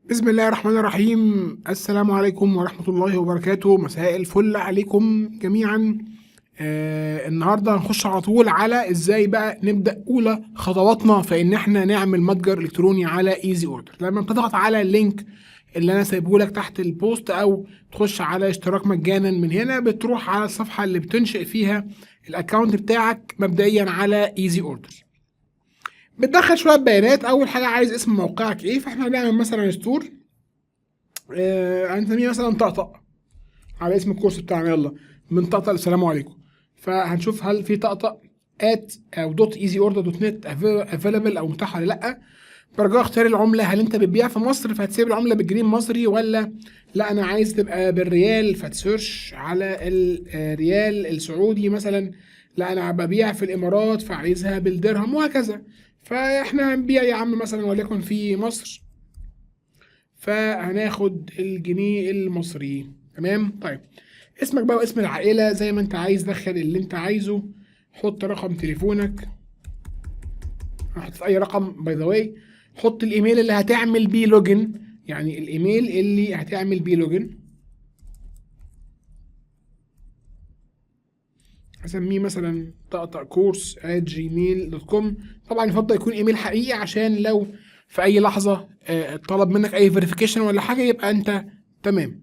بسم الله الرحمن الرحيم. السلام عليكم ورحمة الله وبركاته. مساء الفل عليكم جميعا. النهارده هنخش على طول على ازاي بقى نبدأ اولى خطواتنا في ان احنا نعمل متجر الكتروني على Easy Order. لما بتضغط على ال link اللي انا سايبه لك تحت ال post او تخش على اشتراك مجانا من هنا، بتروح على الصفحة اللي بتنشئ فيها ال account بتاعك مبدئيا على Easy Order. بتدخل شوية بيانات. اول حاجة عايز اسم موقعك ايه، فاحنا هنعمل مثلا store، هنسميه مثلا طقطق على اسم ال course بتاعنا. يلا من طقطق للسلام عليكم. فهنشوف هل في طقطق at او dot Easy Order dot net available او متاح ولا لا. برجاء اختيار العملة، هل انت بتبيع في مصر فهتسيب العملة بالجنيه المصري، ولا لا انا عايز تبقى بالريال فت search على الريال السعودي مثلا، لا انا ببيع في الامارات فعايزها بالدرهم وهكذا. فاحنا هنبيع يا عم مثلا وليكن في مصر، فهناخد الجنيه المصري. تمام. طيب اسمك بقى واسم العائلة زي ما انت عايز، دخل اللي انت عايزه، حط رقم تليفونك، هحط اي رقم by the way، حط الايميل اللي هتعمل بيه login، يعني الايميل اللي هتعمل بيه login هسميه مثلا طقطق course @gmail.com. طبعا يفضل يكون ايميل حقيقي عشان لو في اي لحظة طلب منك اي verification ولا حاجة يبقى انت تمام.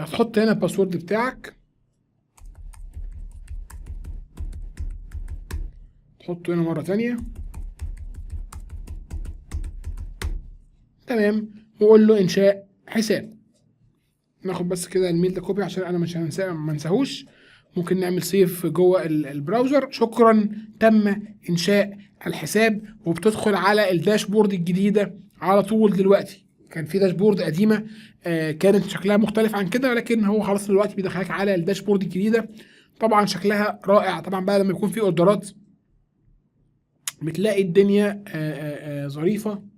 هتحط هنا ال password بتاعك، تحطه هنا مرة تانية. تمام، وقول له انشاء حساب. ناخد بس كده ال mail ده copy عشان انا مش هنساه، ما انساهوش. ممكن نعمل save جوه ال browser. شكرا، تم انشاء الحساب. وبتدخل على ال dashboard الجديدة على طول. دلوقتي كان في dashboard قديمة، كانت شكلها مختلف عن كده، ولكن هو خلاص دلوقتي بيدخلك على ال dashboard الجديدة. طبعا شكلها رائع. طبعا بقى لما يكون في order ات بتلاقي الدنيا ظريفة.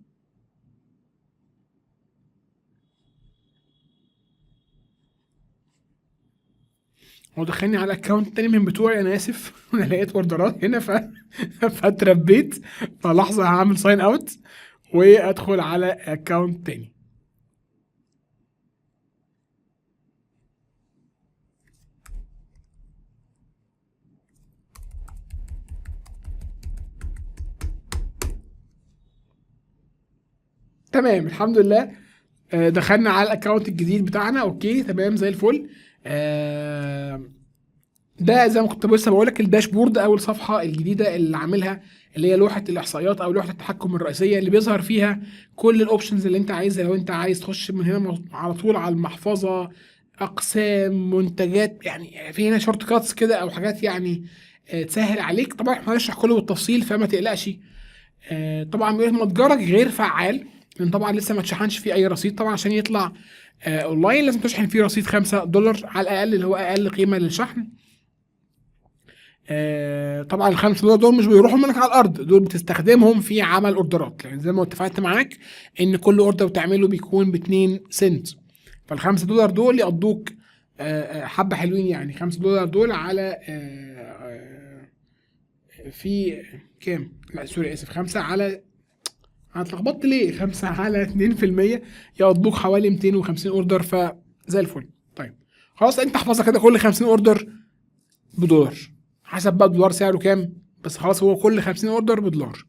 هو دخلني على account تاني من بتوعي، انا اسف. انا لقيت order ات هنا فاتربيت، فلحظه هعمل sign out وادخل على account تاني. تمام، الحمد لله. دخلنا على ال account الجديد بتاعنا. okay تمام زي الفل. ده زي ما كنت لسه بقول لك ال dashboard او الصفحة الجديدة اللي عاملها، اللي هي لوحة الاحصائيات او لوحة التحكم الرئيسية اللي بيظهر فيها كل ال options اللي انت عايزها. لو انت عايز تخش من هنا على طول على المحفظة، اقسام، منتجات، يعني في هنا shortcuts كده او حاجات تسهل عليك. طبعا احنا هنشرح كله بالتفصيل فما تقلقش. طبعا بيقول لك متجرك غير فعال لان طبعا لسه ما اتشحنش فيه اي رصيد. طبعا عشان يطلع اونلاين لازم تشحن فيه رصيد خمسة دولار على الاقل، اللي هو اقل قيمة للشحن. طبعا الخمسة دولار دول مش بيروحوا منك على الارض، دول بتستخدمهم في عمل order ات، لان زي ما اتفقت معاك ان كل order بتعمله بيكون باتنين سنت، فالخمسة دولار دول يقضوك، حبه حلوين. يعني خمسة دولار دول على، في كام؟ لا sorry اسف، 5 على، انا اتلخبطت ليه؟ 5 على اتنين في المية يقضوك حوالي 250 order، فزي الفل. طيب خلاص انت احفظها كده، كل 50 order بدولار، حسب بقى الدولار سعره كام، بس خلاص هو كل 50 order بدولار.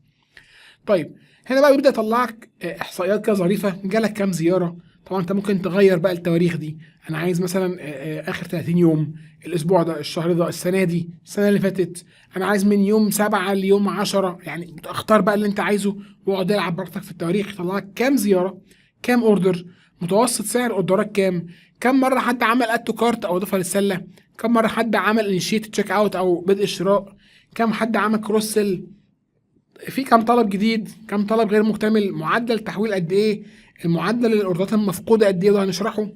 طيب هنا بقى بيبدا يطلعك، احصائيات كده ظريفة، جالك كام زيارة. طبعا انت ممكن تغير بقى التواريخ دي، انا عايز مثلا، اخر 30 يوم، الاسبوع ده، الشهر ده، السنة دي، السنة اللي فاتت، انا عايز من يوم 7 ليوم 10، يعني اختار بقى اللي انت عايزه واقعد العب براحتك في التواريخ. يطلعك كام زيارة، كام order، متوسط سعر order ات كام، كم مرة حد عمل add to cart او اضافه للسله، كم مرة حد عمل initiate checkout او بدء الشراء، كم حد عمل cross sell، في كم طلب جديد، كم طلب غير مكتمل، معدل تحويل قد ايه، المعدل لل order ات المفقودة قد ايه، وده هنشرحه،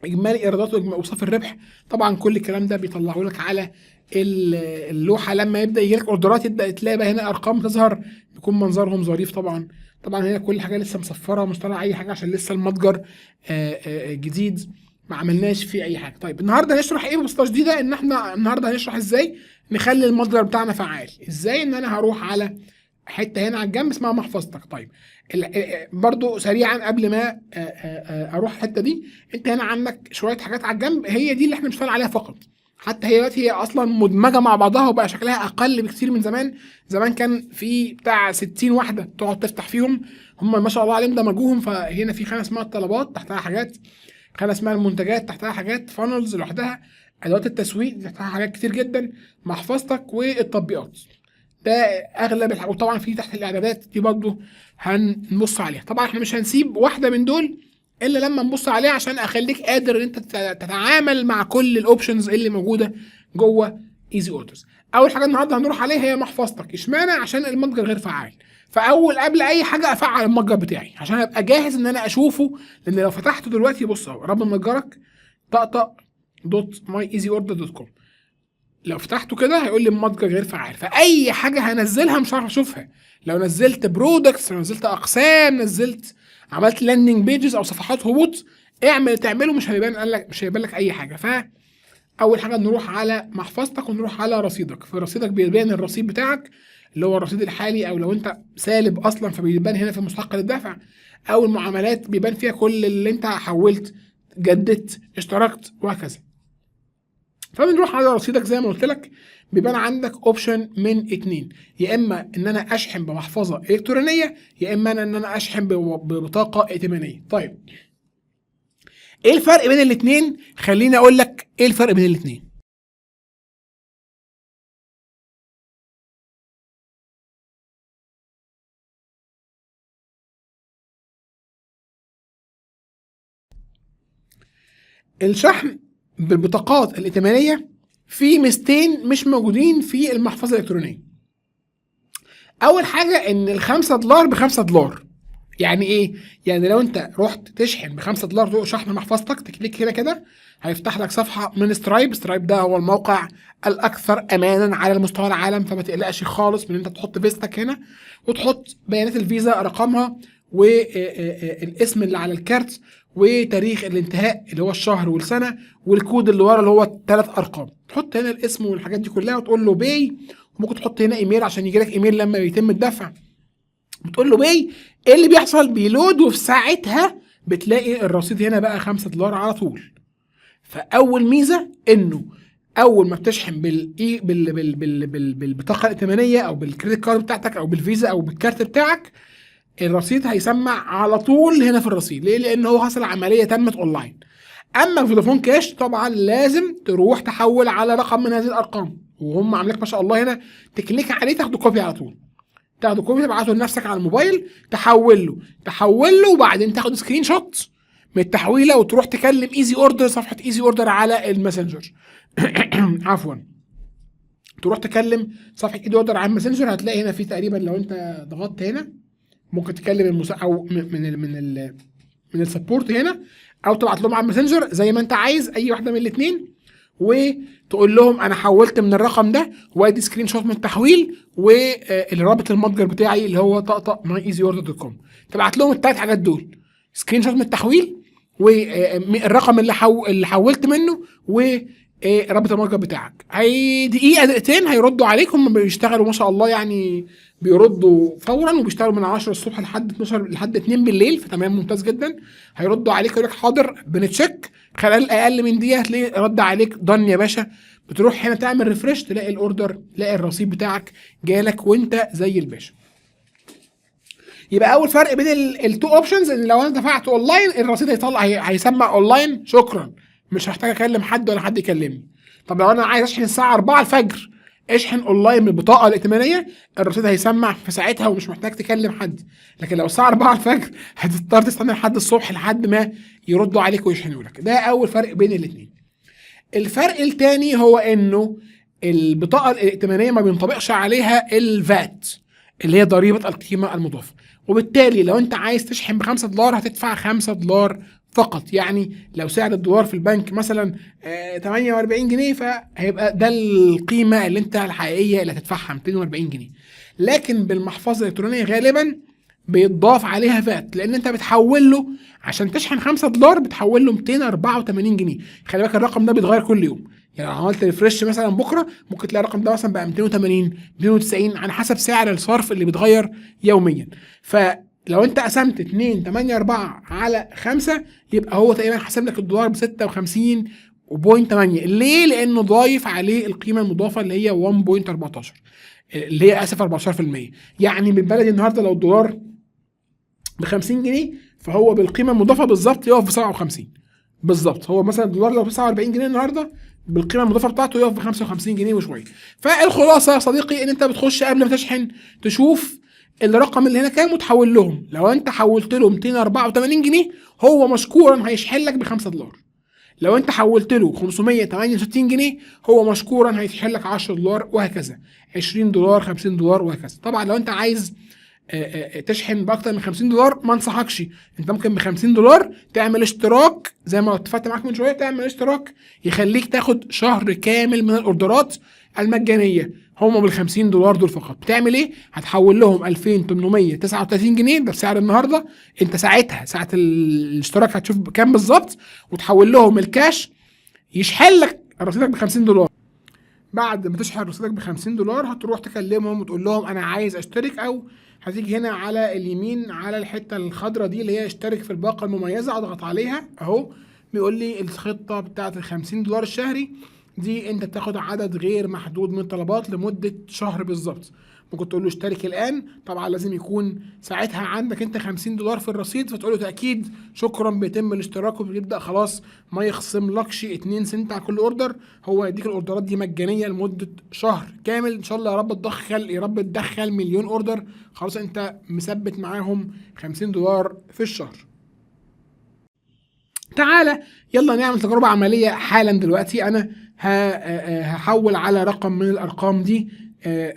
اجمالي ايرادات واوصاف الربح. طبعا كل الكلام ده بيطلعه لك على اللوحة. لما يبدا يجي لك order ات يبدا تلاقي بقى هنا ارقام تظهر، بيكون منظرهم ظريف. طبعا هنا كل حاجة لسه مصفره ومش طالعه اي حاجة عشان لسه المتجر، جديد ما عملناش فيه اي حاجة. طيب النهارده هنشرح ايه ببساطة شديدة؟ ان احنا النهارده هنشرح ازاي نخلي المتجر بتاعنا فعال. ازاي؟ ان انا هروح على حتة هنا على الجنب اسمها محفظتك. طيب برضو سريعا قبل ما اروح الحتة دي، انت هنا عندك شوية حاجات على الجنب، هي دي اللي احنا بنشتغل عليها فقط. حتى هي دلوقتي هي اصلا مدمجه مع بعضها وبقى شكلها اقل بكثير من زمان. زمان كان في بتاع 60 واحدة تقعد تفتح فيهم، هم ما شاء الله عليهم دمجوهم. فهنا في خانه اسمها الطلبات تحتها حاجات، خانه اسمها المنتجات تحتها حاجات، funnels لوحدها، ادوات التسويق تحتها حاجات كتير جدا، محفظتك والتطبيقات. ده اغلب الحاجات. وطبعا في تحت الاعدادات دي برضو هنبص عليها. طبعا احنا مش هنسيب واحدة من دول الا لما نبص عليها عشان اخليك قادر ان انت تتعامل مع كل ال options اللي موجودة جوه Easy Orders. اول حاجة النهارده هنروح عليها هي محفظتك. اشمعنى؟ عشان المتجر غير فعال. فاول قبل اي حاجة افعل المتجر بتاعي عشان ابقى جاهز ان انا اشوفه، لان لو فتحته دلوقتي بص اهو رابط متجرك طقطق .myeasyorder.com، لو فتحته كده هيقول لي المتجر غير فعال، فاي حاجة هنزلها مش هعرف اشوفها. لو نزلت products، لو نزلت اقسام، نزلت عملت landing pages او صفحات هبوط، اعمل تعمله مش هيبان، قال لك مش هيبان لك اي حاجة. ف اول حاجة نروح على محفظتك ونروح على رصيدك. في رصيدك بيبان الرصيد بتاعك اللي هو الرصيد الحالي، او لو انت سالب اصلا فبيبان هنا في المستحق للدفع، او المعاملات بيبان فيها كل اللي انت حولت، جددت، اشتركت، وهكذا. فبنروح على رصيدك زي ما قلت لك، بيبان عندك option من اتنين، يا اما ان انا اشحن بمحفظه الكترونية، يا اما ان انا اشحن ببطاقه ائتمانيه. طيب ايه الفرق بين الاتنين؟ خليني اقول لك ايه الفرق بين الاتنين. الشحن بالبطاقات الائتمانية في ميزتين مش موجودين في المحفظة الالكترونية. اول حاجة ان ال5 دولار ب5 دولار. يعني ايه؟ يعني لو انت رحت تشحن ب5 دولار تروح شحن محفظتك، ت click هنا كده هيفتح لك صفحة من Stripe. Stripe ده هو الموقع الاكثر امانا على المستوى العالم، فما تقلقش خالص من انت تحط فيزتك هنا وتحط بيانات الفيزا، رقمها والاسم اللي على الكارت وتاريخ الانتهاء اللي هو الشهر والسنة والكود اللي ورا اللي هو الثلاث ارقام. تحط هنا الاسم والحاجات دي كلها وتقول له pay، وممكن تحط هنا ايميل عشان يجي لك ايميل لما يتم الدفع. بتقول له pay، ايه اللي بيحصل؟ بي load، وفي ساعتها بتلاقي الرصيد هنا بقى 5 دولار على طول. فاول ميزة انه اول ما بتشحن بالاي بال بال بال بال بالبطاقه الائتمانية او بال credit card بتاعتك او بالفيزا او بالكارت بتاعك، الرصيد هيسمع على طول هنا في الرصيد. ليه؟ لان هو حصل عملية تمت اونلاين. اما فودافون كاش طبعا لازم تروح تحول على رقم من هذه الارقام، وهم عاملين ما شاء الله هنا ت click عليه تاخده copy على طول، تاخده copy تبعته لنفسك على الموبايل، تحول له، تحول له، وبعدين تاخد screenshot من التحويله وتروح تكلم Easy Order، صفحة Easy Order على الماسنجر، عفوا، تروح تكلم صفحة Easy Order على الماسنجر. هتلاقي هنا في تقريبا لو انت ضغطت هنا ممكن تكلم او من ال support هنا، او تبعت لهم على الماسنجر زي ما انت عايز، اي واحدة من الاثنين، وتقول لهم انا حولت من الرقم ده وادي screenshot من التحويل والرابط المتجر بتاعي اللي هو طقطق myeasyorder.com. تبعت لهم الثلاث حاجات دول، screenshot من التحويل والرقم اللي حولت منه ورابط المتجر بتاعك. هي دقيقة دقيقتين هيردوا عليك. هم بيشتغلوا ما شاء الله، يعني بيردوا فورا، وبيشتغلوا من 10 الصبح لحد 12، لحد 2 بالليل، فتمام ممتاز جدا. هيردوا عليك يقول لك حاضر بن check، خلال اقل من دقيقة هتلاقي رد عليك done يا باشا. بتروح هنا تعمل refresh تلاقي ال order، تلاقي الرصيد بتاعك جالك وانت زي الباشا. يبقى اول فرق بين ال two options ان لو انا دفعت اونلاين الرصيد هيطلع هيسمع اونلاين، شكرا، مش هحتاج اكلم حد ولا حد يكلمني. طب لو انا عايز اشحن الساعة 4 الفجر، اشحن اونلاين من البطاقة الائتمانيه، الرصيد هيسمع في ساعتها ومش محتاج تكلم حد. لكن لو الساعة 4 الفجر هتضطر تستنى لحد الصبح لحد ما يردوا عليك ويشحنوا لك. ده اول فرق بين الاثنين. الفرق الثاني هو انه البطاقة الائتمانية ما بينطبقش عليها ال VAT اللي هي ضريبة القيمة المضافه، وبالتالي لو انت عايز تشحن ب 5 دولار هتدفع 5 دولار فقط. يعني لو سعر الدولار في البنك مثلا 48 جنيه، فهيبقى ده القيمة اللي انت الحقيقية اللي هتدفعها 240 جنيه. لكن بالمحفظه الالكترونية غالبا بيتضاف عليها VAT، لان انت بتحول له عشان تشحن 5 دولار بتحول له 284 جنيه. خلي بالك الرقم ده بيتغير كل يوم. يعني يعني لو عملت refresh مثلا بكره ممكن تلاقي الرقم ده مثلا بقى 280، 290، على حسب سعر الصرف اللي بيتغير يوميا. فلو انت قسمت 2.84 على 5 يبقى هو تقريبا حسب لك الدولار ب 56.8. ليه؟ لانه ضايف عليه القيمة المضافة اللي هي 1.14، اللي هي اسف 14%. يعني بالبلدي النهارده لو الدولار ب 50 جنيه فهو بالقيمة المضافة بالظبط يقف ب 57 بالظبط. هو مثلا الدولار لو 49 جنيه النهارده بالقيمة المضافة بتاعته يقف ب 55 جنيه وشوية. فالخلاصة يا صديقي ان انت بتخش قبل ما تشحن تشوف الرقم اللي هنا كام وتحول لهم. لو انت حولت له 284 جنيه هو مشكورا هيشحن لك ب 5 دولار. لو انت حولت له 568 جنيه هو مشكورا هيشحن لك 10 دولار، وهكذا 20 دولار، 50 دولار، وهكذا. طبعا لو انت عايز تشحن باكتر من 50 دولار ما انصحكش. انت ممكن ب 50 دولار تعمل اشتراك زي ما اتفقت معاك من شوية، تعمل اشتراك يخليك تاخد شهر كامل من الاوردرات المجانية. هم بال 50 دولار دول فقط. بتعمل ايه؟ هتحول لهم 2839 جنيه ده بسعر النهارده، انت ساعتها ساعة الاشتراك هتشوف كام بالظبط، وتحول لهم الكاش يشحن لك رصيدك ب 50 دولار. بعد ما تشحن رصيدك ب 50 دولار هتروح تكلمهم وتقول لهم انا عايز اشترك، او هتيجي هنا على اليمين على الحتة الخضراء دي اللي هي اشترك في الباقه المميزة، اضغط عليها اهو، بيقول لي الخطة بتاعه ال 50 دولار الشهري دي انت بتاخد عدد غير محدود من الطلبات لمدة شهر بالظبط. ممكن تقول له اشترك الان، طبعا لازم يكون ساعتها عندك انت 50 دولار في الرصيد، فتقول له تاكيد شكرا بيتم الاشتراك، وبيبدا خلاص ما يخصم لكش 2 سنت على كل order، هو يديك الاوردرات دي مجانية لمدة شهر كامل. ان شاء الله يا رب تدخل، يا رب تدخل مليون order، خلاص انت مثبت معاهم 50 دولار في الشهر. تعالى يلا نعمل تجربه عملية حالا دلوقتي. انا هحول على رقم من الارقام دي،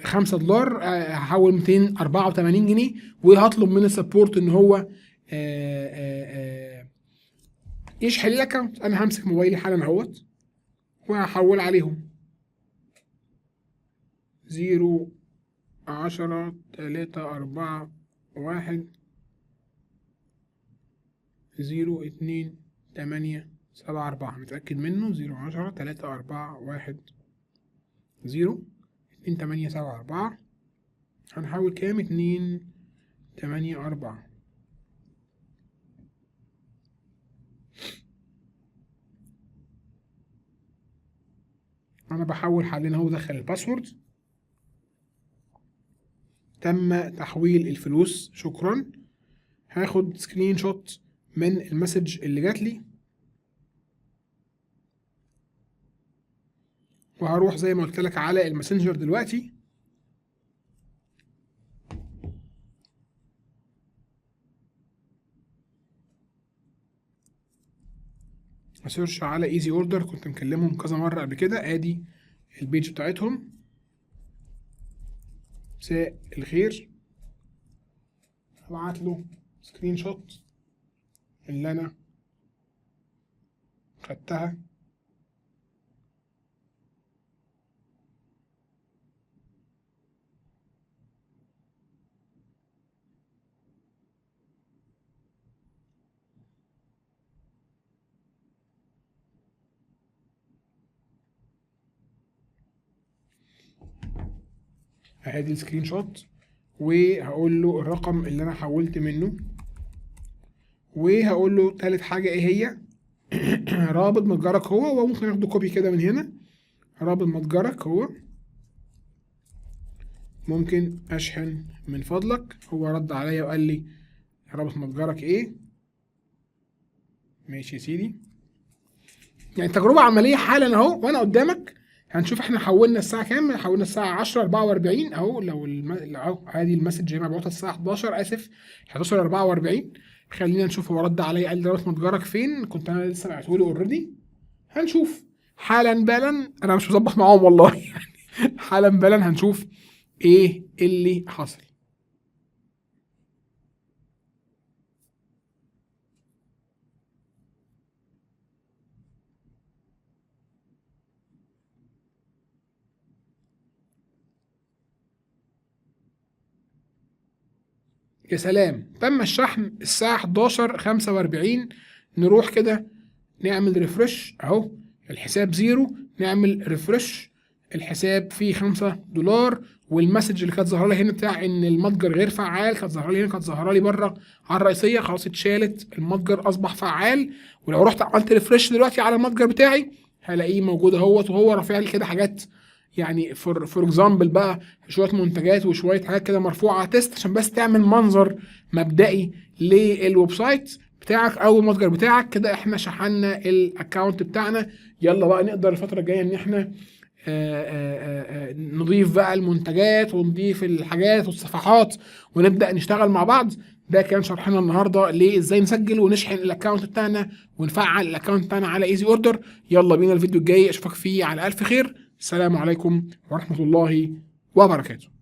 5 دولار، هحول 284 جنيه، وهطلب من ال support ان هو يشحن لي ال account. انا همسك موبايلي حالا اهوت وهحول عليهم 0 10 3 4 1 0 2 8 7 4، متأكد منه 0 10 3 4 1 0 2 8 7 4. هنحول كام؟ 2 8 4. أنا بحول حاليا أهو، دخل ال password، تم تحويل الفلوس، شكرا. هاخد screenshot من ال message اللي جات لي، وهروح زي ما قلت لك على الماسنجر دلوقتي. ا search على Easy Order، كنت مكلمهم كذا مرة قبل كده. ادي ال page بتاعتهم. مساء الخير، هبعت له screenshot اللي انا خدتها. ادي ال screenshot، وهقول له الرقم اللي انا حولت منه، وهقول له تالت حاجة ايه هي؟ رابط متجرك هو، وممكن اخده copy كده من هنا، رابط متجرك هو، ممكن اشحن من فضلك. هو رد عليا وقال لي رابط متجرك ايه. ماشي يا سيدي، يعني تجربة عملية حالا اهو وانا قدامك. هنشوف احنا حولنا الساعة كام؟ حولنا الساعة 10:44 اهو. لو اهو ادي ال message مبعوثة الساعة 11، اسف 11:44. خلينا نشوف هو رد عليا قال لي رابط متجرك فين، كنت انا لسه بعته له already. هنشوف حالا بالا، انا مش مظبط معاهم والله يعني حالا بالا هنشوف ايه اللي حصل. يا سلام، تم الشحن الساعة 11:45. نروح كده نعمل refresh اهو، الحساب zero، نعمل refresh، الحساب فيه $5، وال message اللي كانت ظاهره لي هنا بتاع ان المتجر غير فعال كانت ظاهره لي هنا، كانت ظاهره لي بره على الرئيسيه، خلاص اتشالت، المتجر اصبح فعال. ولو رحت عملت refresh دلوقتي على المتجر بتاعي هلاقيه موجود اهوت، وهو رافع لي كده حاجات يعني for example بقى شوية منتجات وشوية حاجات كده مرفوعة test، عشان بس تعمل منظر مبدئي لل website بتاعك او المتجر بتاعك. كده احنا شحنا ال account بتاعنا. يلا بقى نقدر الفترة الجاية ان احنا نضيف بقى المنتجات ونضيف الحاجات والصفحات ونبدا نشتغل مع بعض. ده كان شرحنا النهارده ليه ازاي نسجل ونشحن ال account بتاعنا ونفعل ال account بتاعنا على Easy Order. يلا بينا الفيديو الجاي، اشوفك فيه على الف خير. السلام عليكم ورحمة الله وبركاته.